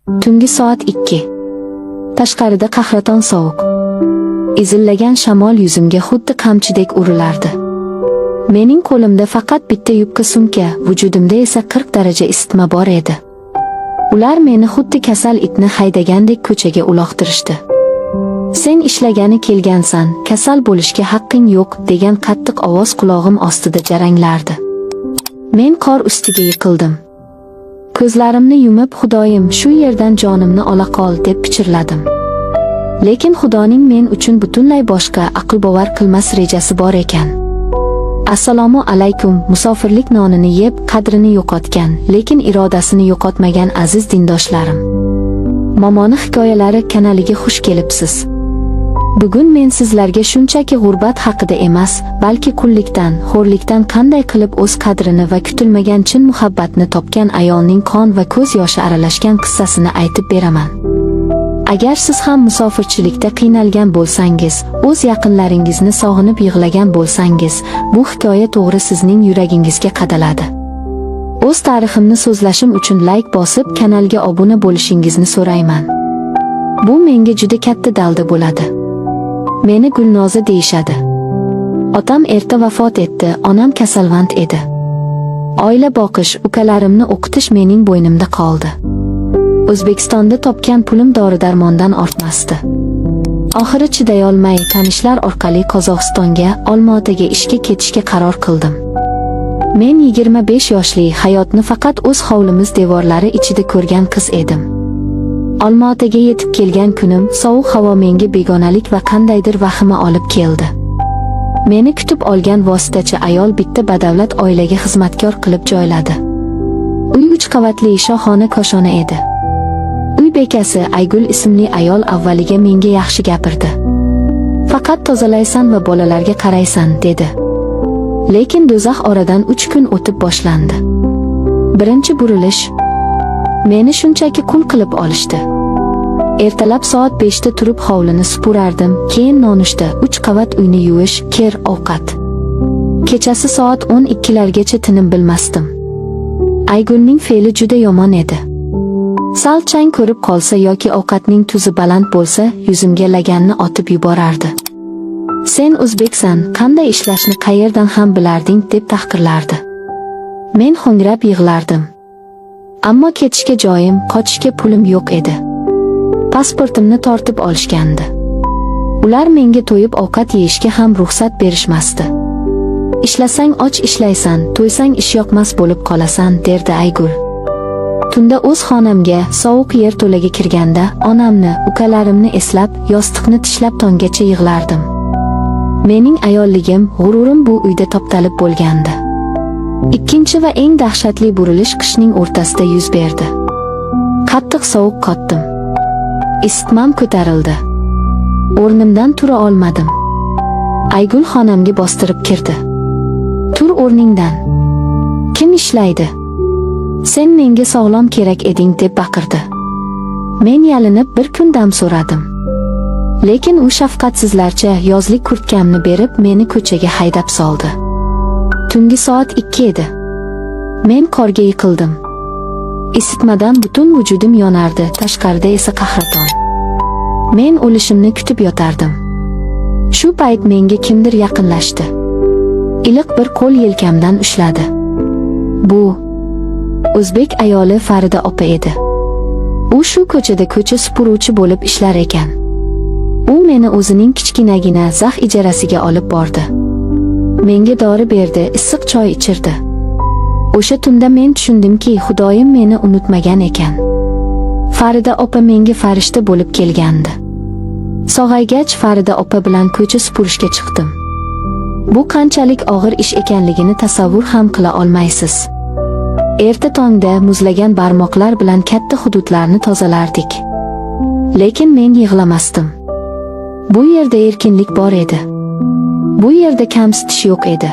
Tungi soat 2. Tashqarida qahraton sovuq. Izillagan shamol yuzimga xuddi qamchidek urilardi. Mening qo'limda faqat bitta yubka sumka, vujudimda esa 40 daraja isitma bor edi. Ular meni xuddi kasal itni haydagandek ko'chaga uloqtirishdi. "Sen ishlagani kelgansan, kasal bo'lishga haqqing yo'q", degan qattiq ovoz qulog'im ostida jaranglardi. Men qor ustiga yiqildim. Ko'zlarimni yumib, "Xudoyim, shu yerdan jonimni ola qol", deb pichirladim. Lekin Xudoning men uchun butunlay boshqa, aql bovar qilmas rejasi bor ekan. Assalomu alaykum, musofirlik nonini yeb, qadrini yo'qotgan, lekin irodasini yo'qotmagan aziz dindoshlarim. Momoni hikoyalari kanaliga xush kelibsiz. Bugun men sizlarga shunchaki g'urbat haqida emas, balki qullikdan, xo'rlikdan qanday qilib o'z qadrini va kutilmagan chin muhabbatni topgan ayolning qon va ko'z yoshi aralashgan qissasini aytib beraman. Agar siz ham musofirchilikda qiynalgan bo'lsangiz, o'z yaqinlaringizni sog'inib yig'lagan bo'lsangiz, bu hikoya to'g'ri sizning yuragingizga qadaladi. O'z tariximni so'zlashim uchun layk bosib, kanalga obuna bo'lishingizni so'rayman. Bu menga juda katta dalda bo'ladi. Meni Gulnoza deyishadi. Otam erta vafot etdi, onam kasalvand edi. Oila boqish, ukalarimni o'qitish mening bo'ynimda qoldi. O'zbekistonda topgan pulim dori-darmondan ortmasdi. Oxiri chidayolmay tanishlar orqali Qozog'istonga, Olmaotaga ishga ketishga qaror qildim. Men 25 yoshli, hayotni faqat o'z hovlimiz devorlari ichida ko'rgan qiz edim. Olmaotaga yetib kelgan kunim sovuq havo menga begonalik va qandaydir vahima olib keldi. Meni kutib olgan vositachi ayol bitta badavlat oilaga xizmatkor qilib joyladi. Uy uch qavatli shohona koshona edi. Uy bekasi Aygul ismli ayol avvaliga menga yaxshi gapirdi. "Faqat tozalaysan va bolalarga qaraysan", dedi. Lekin do'zax oradan 3 kun o'tib boshlandi. Birinchi burilish. Meni shunchaki qul qilib olishdi. Ertalab soat 5 da turib hovlini supurardim, keyin nonushta, uch qavat uyni yuvish, kir, ovqat. Kechasi soat 12 largacha tinim bilmasdim. Aygulning fe'li juda yomon edi. Sal chang ko'rib qolsa yoki ovqatning tuzi baland bo'lsa, yuzimga laganni otib yuborardi. "Sen o'zbeksan, qanday ishlashni qayerdan ham bilarding", deb tahqirlardi. Men ho'ngrab yig'lardim. Ammo ketishga joyim, qochishga pulim yo'q edi. Pasportimni tortib olishgandi. Ular menga to'yib ovqat yeyishga ham ruxsat berishmasdi. "Ishlasang och ishlaysan, to'ysang ishyoqmas bo'lib qolasan", derdi Aygul. Tunda o'z xonamga, sovuq yerto'laga kirganda onamni, ukalarimni eslab, yostiqni tishlab tonggacha yig'lardim. Mening ayolligim, g'ururim bu uyda toptalib bo'lgandi. Ikkinchi va eng dahshatli burilish qishning o'rtasida yuz berdi. Qattiq sovuq qotdim. Isitmam ko'tarildi. O'rnimdan tura olmadim. Aygul xonamga bostirib kirdi. "Tur o'rningdan. Kim ishlaydi? Sen menga sog'lom kerak eding", deb baqirdi. Men yalinib bir kun dam so'radim. Lekin u shafqatsizlarcha yozlik kurtkamni berib, meni ko'chaga haydab soldi. Tungi soat 2 edi. Men qorga yiqildim. Isitmadan butun vujudim yonardi, tashqarida esa qahraton. Men o'lishimni kutib yotardim. Shu payt menga kimdir yaqinlashdi. Iliq bir qo'l yelkamdan ushladi. Bu o'zbek ayoli Farida opa edi. U shu ko'chada ko'cha supuruvchi bo'lib ishlar ekan. U meni o'zining kichkinagina zax ijarasiga olib bordi. Menga dori berdi, issiq choy ichirdi. O'sha tunda men tushundimki, Xudoyim meni unutmagan ekan. Farida opa menga farishta bo'lib kelgandi. Sog'aygach Farida opa bilan ko'cha supurishga chiqdim. Bu qanchalik og'ir ish ekanligini tasavvur ham qila olmaysiz. Erta tongda muzlagan barmoqlar bilan katta hududlarni tozalardik. Lekin men yig'lamasdim. Bu yerda erkinlik bor edi. Bu yerda kamsitish yo'q edi.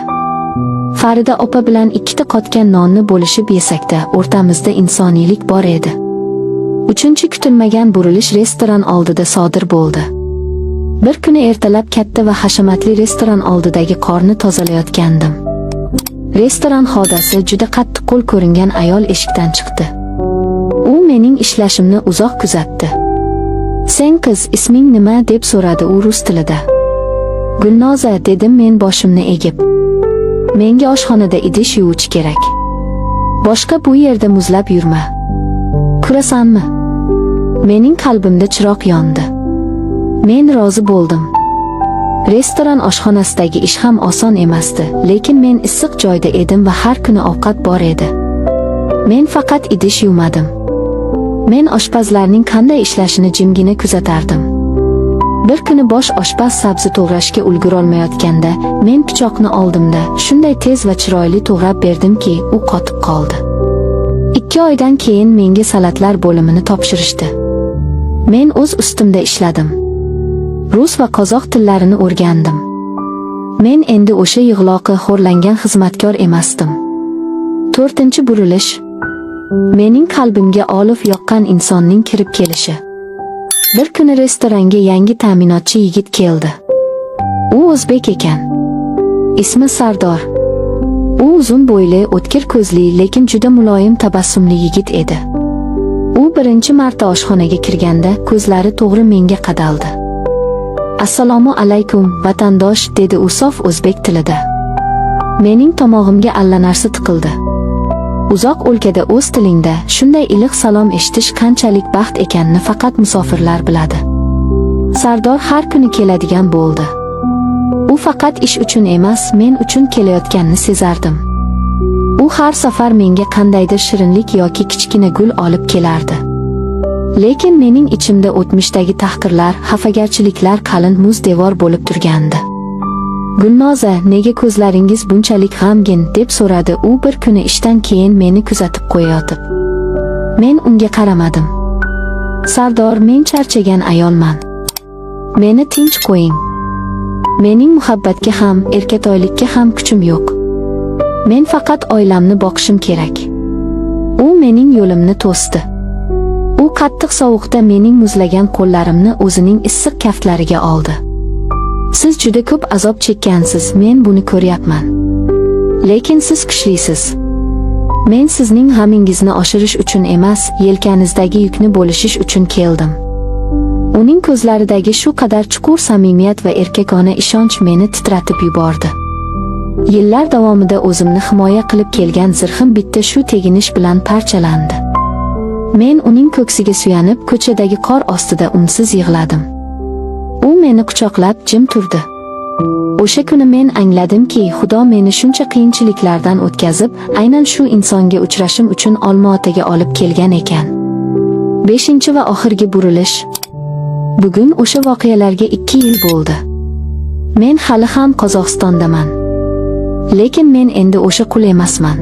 Farida opa bilan ikkita qotgan nonni bo'lishib yesakda, o'rtamizda insoniylik bor edi. Uchinchi kutilmagan burilish restoran oldida sodir bo'ldi. Bir kuni ertalab katta va hashamatli restoran oldidagi qorni tozalayotgandim. Restoran xodasi, juda qattiqqo'l ko'ringan ayol eshikdan chiqdi. U Mening ishlashimni uzoq kuzatdi. "Sen qiz, isming nima?" deb so'radi u rus tilida. "Gulnoza", dedim men boshimni egib. "Menga oshxonada idish yuvich kerak. Boshqa bu yerda muzlab yurma. Kurasanmi?" Mening qalbimda chiroq yondi. Men rozi bo'ldim. Restoran oshxonasidagi ish ham oson emasdi, lekin men issiq joyda edim va har kuni ovqat bor edi. Men faqat idish yuvmadim. Men oshpazlarning qanday ishlashini jimgina kuzatardim. Bir kuni bosh oshpaz sabzi to'g'rashga ulgurolmayotganda, men pichoqni oldimda, shunday tez va chiroyli to'g'rab berdimki, u qotib qoldi. 2 oydan keyin menga salatlar bo'limini topshirishdi. Men o'z ustimda ishladim. Rus va qozoq tillarini o'rgandim. Men endi o'sha yig'loqi, xo'rlangan xizmatkor emasdim. To'rtinchi burilish. Mening qalbimga olov yoqqan insonning kirib kelishi. Bir kuni restoranga yangi ta'minotchi yigit keldi. U o'zbek ekan. Ismi Sardor. U uzun bo'yli, o'tkir ko'zli, lekin juda muloyim tabassumli yigit edi. U birinchi marta oshxonaga kirganda ko'zlari to'g'ri menga qadaldi. "Assalomu alaykum, vatandosh", dedi u sof o'zbek tilida. Mening tomog'imga allanarsa tiqildi. Uzoq o'lkada o'z tilingda shunday iliq salom eshitish qanchalik baxt ekanini faqat musofirlar biladi. Sardor har kuni keladigan bo'ldi. U faqat ish uchun emas, men uchun kelayotganini sezardim. U har safar menga qandaydir shirinlik yoki kichkina gul olib kelardi. Lekin mening ichimda o'tmishdagi tahqirlar, xafagarchiliklar qalin muz devor bo'lib turgandi. "Gulnoza, nega ko'zlaringiz bunchalik g'amgin?" deb so'radi u bir kuni ishdan keyin meni kuzatib qo'yayotib. Men unga qaramadim. "Sardor, men charchagan ayolman. Meni tinch qo'ying. Mening muhabbatga ham, erkatoylikka ham kuchim yo'q. Men faqat oilamni boqishim kerak." U mening yo'limni to'sdi. U qattiq sovuqda mening muzlagan qo'llarimni o'zining issiq kaftlariga oldi. "Siz juda ko'p azob chekkansiz, men buni ko'ryapman. Lekin siz kuchlisiz. Men sizning g'amingizni oshirish uchun emas, yelkangizdagi yukni bo'lishish uchun keldim." Uning ko'zlaridagi shu qadar chuqur samimiyat va erkakona ishonch meni titratib yubordi. Yillar davomida o'zimni himoya qilib kelgan zirhim bitta shu teginish bilan parchalandi. Men uning ko'ksiga suyanib, ko'chadagi qor ostida unsiz yig'ladim. U meni quchoqlab jim turdi. O'sha kuni men angladimki, Xudo meni shuncha qiyinchiliklardan o'tkazib, aynan shu insonga uchrashim uchun Olmaotaga olib kelgan ekan. Beshinchi va oxirgi burilish. Bugun o'sha voqealarga 2 yil bo'ldi. Men hali ham Qozog'istondaman. Lekin men endi o'sha qul emasman.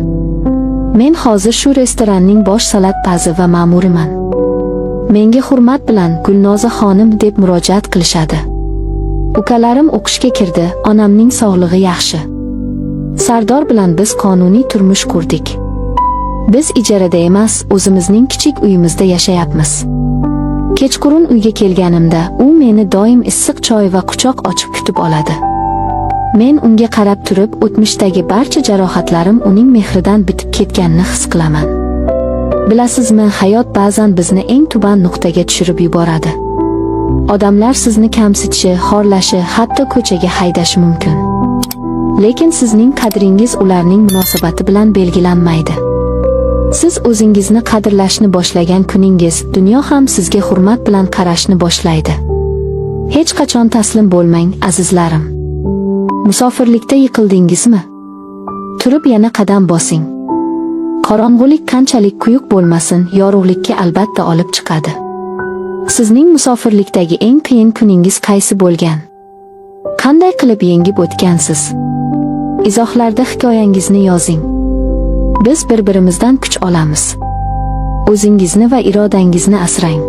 Men hozir shu restoranning bosh salat pazi va ma'muriman. Menga hurmat bilan Gulnoza xonim deb murojaat qilishadi. Ukalarim o'qishga kirdi, onamning sog'lig'i yaxshi. Sardor bilan biz qonuniy turmush qurdik. Biz ijarada emas, o'zimizning kichik uyimizda yashayapmiz. Kechqurun uyga kelganimda u meni doim issiq choy va quchoq ochib kutib oladi. Men unga qarab turib, o'tmishdagi barcha jarohatlarim uning mehridan bitib ketganini his qilaman. Bilasizmi, hayot ba'zan bizni eng tuban nuqtaga tushirib yuboradi. Odamlar sizni kamsitishi, xorlashi, hatto ko'chaga haydashi mumkin. Lekin sizning qadringiz ularning munosabati bilan belgilanmaydi. Siz o'zingizni qadrlashni boshlagan kuningiz dunyo ham sizga hurmat bilan qarashni boshlaydi. Hech qachon taslim bo'lmang, azizlarim. Musofirlikda yiqildingizmi? Turib yana qadam bosing. Qorong'ulik qanchalik quyuq bo'lmasin, yorug'likka albatta olib chiqadi. Sizning musofirlikdagi eng qiyin kuningiz qaysi bo'lgan? Qanday qilib yengib o'tgansiz? Izohlarda hikoyangizni yozing. Biz bir-birimizdan kuch olamiz. O'zingizni va irodangizni asrang.